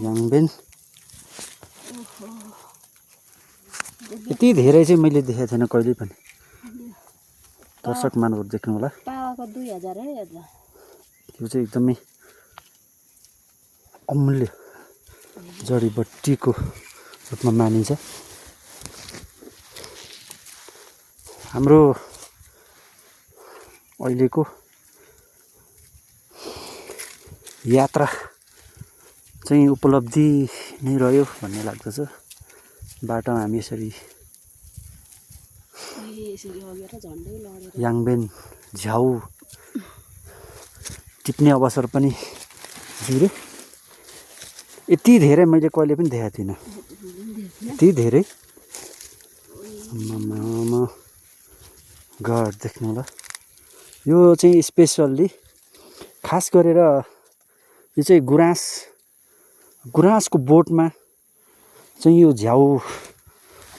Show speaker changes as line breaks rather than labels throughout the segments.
याङबेन यति धेरै चाहिँ मैले देखेको थिएन कहिले पनि। दर्शक महानुभाव देख्नु होला।
पावाको 2000 है आज।
यो चाहिँ एकदमै अमूल्य जडीबुटीको रूपमा मानिन्छ। हाम्रो अहिलेको यात्रा चाहिँ उपलब्धि नै रह्यो भन्ने लाग्दछ। बाटोमा हामी यसरी याङबेन झ्याउ टिप्ने अवसर पनि जिरो। यति धेरै मैले कहिले पनि देखाएको थिइनँ। यति धेरै गड देख्नु होला। यो चाहिँ स्पेसल्ली खास गरेर यो चाहिँ गुराँसको बोटमा चाहिँ यो झ्याउ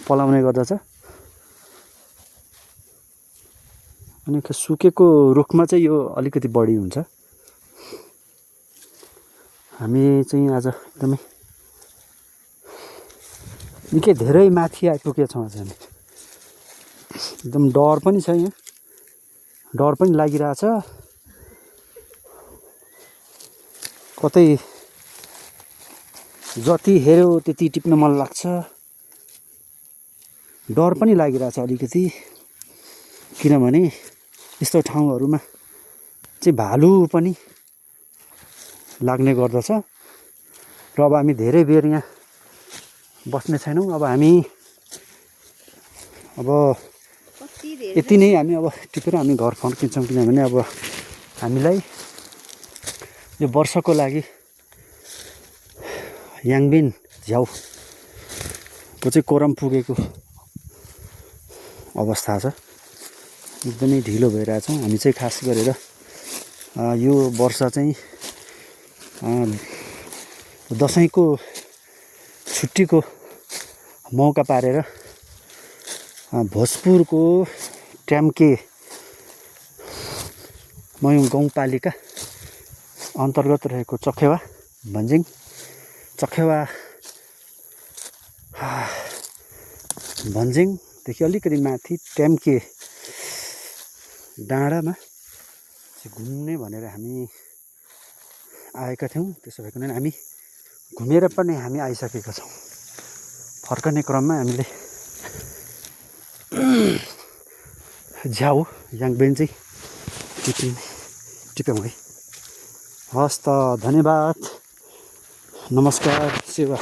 पलाउने गर्दछ। अनि सुकेको रुखमा चाहिँ यो अलिकति बढी हुन्छ। हामी चाहिँ आज एकदमै निकै धेरै माथि आइपुगेका छौँ। आज हामी एकदम डर पनि छ, यहाँ डर पनि लागिरहेछ। कतै जति हेऱ्यो त्यति टिप्न मन लाग्छ। डर पनि लागिरहेछ अलिकति, किनभने यस्तो ठाउँहरूमा चाहिँ भालु पनि लाग्ने गर्दछ। र अब हामी धेरै बेर यहाँ बस्ने छैनौँ। अब हामी यति नै हामी अब टिपेर हामी घर फर्किन्छौँ, किनभने अब हामीलाई यो वर्षको लागि याङबेन झ्याउको चाहिँ कोरम पुगेको अवस्था छ। एकदमै ढिलो भइरहेछौँ हामी चाहिँ। खास गरेर यो वर्ष चाहिँ दसैँको छुट्टीको मौका पारेर भोजपुरको ट्याम्के मयुङ गाउँपालिका अन्तर्गत रहेको चखेवा भन्ज्याङदेखि अलिकति माथि ट्याम्के डाँडामा चाहिँ घुम्ने भनेर हामी आएका थियौँ। त्यसो भएकोले हामी घुमेर पनि हामी आइसकेका छौँ। फर्कने क्रममा हामीले झ्याउ याङबेन चाहिँ टिप्यौँ है। हस् त, धन्यवाद, नमस्कार, सेवा।